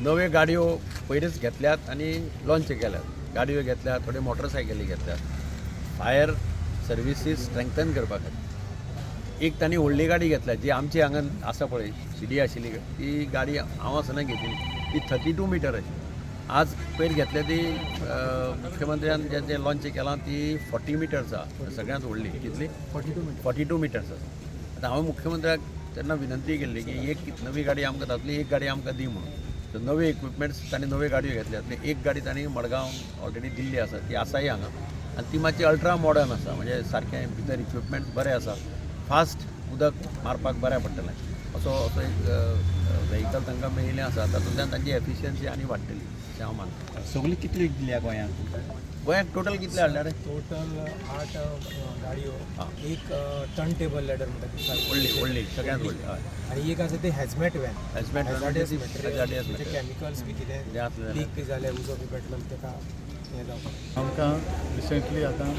नव्यो गाडयो पयरूच घेतल्यात आनी लॉंच केल्यात. गाडयो घेतल्यात, थोड्यो मोटरसायकली घेतल्यात फायर सर्विसीस स्ट्रेंथन करपा खातीर. एक तांणी व्हडली गाडी घेतल्या जी आमची हांगा आसा पळय शिडी आशिल्ली ती गाडी हांव आसतना घेतिल्ली ती 32 मिटर आशिल्ली. आज पयर घेतल्या ती मुख्यमंत्र्यान जें जें लॉंच केलां ती 40 मिटर्स आहा, सगळ्यांत व्हडली. कितली? 42 मिटर. 42 मिटर्स आसा. आतां हांवें मुख्यमंत्र्याक तेन्ना विनंती केल्ली की एक नवी गाडी आमकां तातूंतली एक गाडी आमकां दी म्हणून. सो नवे इक्विपमेंट्स तांणी नव्यो गाडयो घेतल्यात. एक गाडी तांणी मडगांव ऑलरेडी दिल्ली आसा, ती आसाय हांगा आनी ती मातशी अल्ट्रा मॉडर्न आसा, म्हणजे सारकें भितर इक्विपमेंट्स बरे आसा, फास्ट उदक मारपाक बऱ्याक पडटलें असो एक व्हेकल तांकां मेळिल्लें आसा. तातूंतल्यान तांची एफिशियन्सी आनी वाडटली अशें हांव मानता. सगळी कितली दिल्या गोंयांत? गोंयांत टोटल कितले हाडल्या रे? टोटल 8 गाडयो, एक टर्न टेबल लॅडर म्हणटा ती. व्हडली व्हडली, सगळ्यांत व्हडली, हय. आनी एक आसा ते hazmat van. Hazmat van, hazardous hazardous material, material. Chemicals बी कितें कितें आसलें लीक बी जालें, उजो बी पेटलो तेका हें जावपाक. आमकां रिसेंटली आतां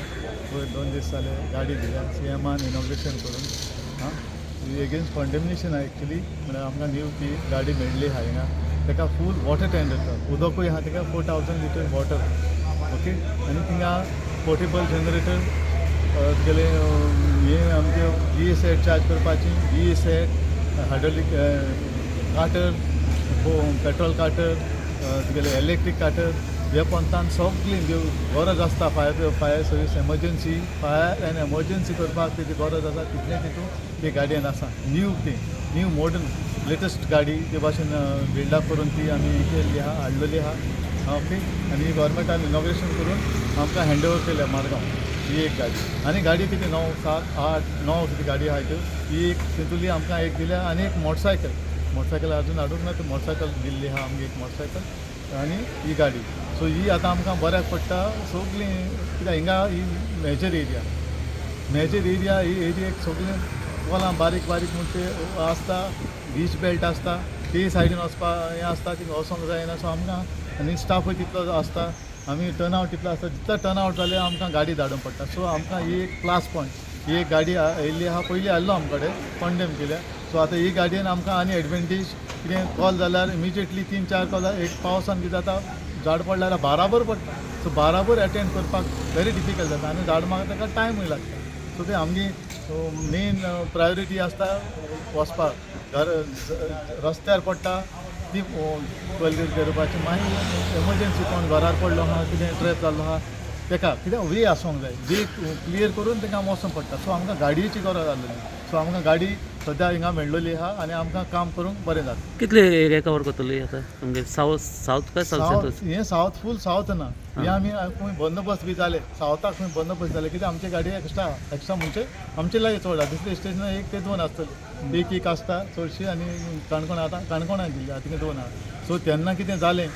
पयर 2 दीस जाले गाडी दिल्या सी एमान इनॉग्रेशन करून. आं, एगेन्स्ट कॉन्डेमनेशन आहा एक्चुली, म्हळ्यार आमकां न्यू ती गाडी मेळ्ळी आहा हिंगा. ताका फूल वॉटर टेंडर, उदकूय आहा ताका, 4000 लिटर वॉटर, ओके. आनी थिंगा पोर्टेबल जनरेटर तुगेलें हें आमचें जी सेट चार्ज करपाची, जी set, hydraulic cutter, petrol cutter, तुगेलें इलेक्ट्रीक काटर, हे पंतान सगळीं ज्यो गरज आसता fire service emergency, fire and emergency करपाक तेजी गरज आसा तितलें तितून ते गाडयेन आसा. न्यू ती न्यू मॉडर्न लेटस्ट गाडी ते भाशेन बिल्डअप करून ती आमी केल्ली आहा, हाडलेली आहा, ओके. आनी गव्हर्मेंटान इनॉग्रेशन करून आमकां हँड ओवर केल्या मारगांव ही एक गाडी. आनी गाडी कितें 9, 7, 8, 9 कितें गाडी आहा त्यो. ही एक तितूंतली आमकां एक दिल्या आनी एक मोटरसायकल, मोटरसायकल अजून हाडूंक ना, ती मोटरसायकल दिल्ली आहा आमगे, एक मोटरसायकल आनी ही गाडी. सो ही आतां आमकां बऱ्याक पडटा सगळीं, कित्याक हिंगा ही मेजर एरिया, मेजर एरिया ही एरियेक सगळीं कोलां बारीक बारीक म्हणटे आसता, बीच बेल्ट आसता, ते सायडीन वचपा हें आसता, थिंगा वचोंक जायना. सो आमकां आनी स्टाफूय तितलो आसता, आमी टर्न आवट तितलो आसता, जितलो टर्न आवट जाल्यार आमकां गाडी धाडूंक पडटा. सो आमकां ही एक प्लस पॉयंट, ही एक गाडी येयल्ली आहा. पयलीं आयल्लो आमचे कडेन, कंडेम केल्या. सो आतां ही गाडयेन आमकां आनी एडवांटेज, कितें कॉल जाल्यार इमिजिएटली 3-4 कॉल. एक पावसान कितें जाता, झाड पडलें जाल्यार बाराबर पडटा, सो बाराबर एटेंड करपाक वेरी डिफिकल्ट जाता आनी झाड मारता ताका टायमूय लागता. सो ते आमगे मेन प्रायोरिटी आसता वचपाक, घर रस्त्यार पडटा ती क्लियर करपाची. मागीर एमर्जन्सी कोण घरार पडलो आहा, कितें ट्रेप जाल्लो आहा, तेका कितें वे आसूंक जाय, वे क्लियर करून तांकां वचोंक पडटा. सो आमकां गाडयेची गरज आसलेली, सो आमकां गाडी सद्या हिंगा मेळ्ळली आहा आनी आमकां काम करूंक बरें जाता. कितले एरिया कवर करतली आतां तुमगे? सावथ, सावथ काय सावथ? सावथ, हें सावथ, फूल सावथ ना. हे आमी खंय बंदोबस्त बी जाले सावथाक, खंय बंदोबस्त जाले कित्याक आमची गाडी एक्स्ट्रा, एक्स्ट्रा म्हणजे आमचे लागीं चड आहा. दुसरे स्टेशनार 1 ते 2 आसतली, एक एक आसता चडशी. आनी काणकोण आतां काणकोणान दिल्ली आतां थिंगा 2 आहा. सो तेन्ना कितें जालें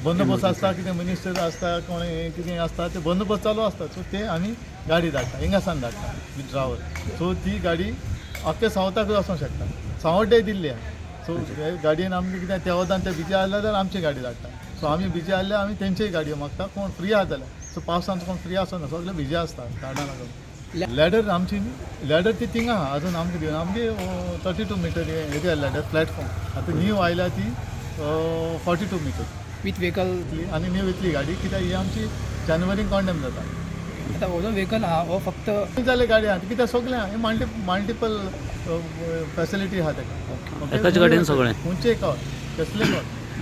बंदोबस्त आसता, कितें मिनिस्टर आसता, कोण हें कितें आसता, ते बंदोबस्त चालू आसता. सो ते आमी गाडी धाडटा, हिंगासान धाडटा विथ ड्रायव्हर. सो ती गाडी आख्खे सावथाकूच वचोंक शकता, सांवड्डे दिल्ली आहा. सो हे गाडयेन आमकां कितें त्या वतान ते बिजी आसले जाल्यार आमची गाडी धाडटा. सो आमी बिजी आसल्यार आमी तेंचीय गाडयो मागता, कोण फ्री आसा जाल्यार. सो पावसान कोण फ्री आसना, सगळे बिजी आसता झाडां लागून. लॅडर आमची लॅडर ती थिंगा आहा, अजून आमकां दिवना. आमगे 32 meter area ladder platform, आतां न्यू आयल्या ती 42 मिटर विथ व्हेकल. आनी न्यू येतली गाडी, कित्याक ही आमची जानेवारीन कॉन्डेम जाता. आतां हो जो व्हेकल आहा हो फक्त जाले गाडी आहा कित्याक सगळें आहा, मल्टिपल फॅसिलिटी आहा ताका. एकाच गाडयेन सगळें? खंयचेय कॉल, कसलें कॉल.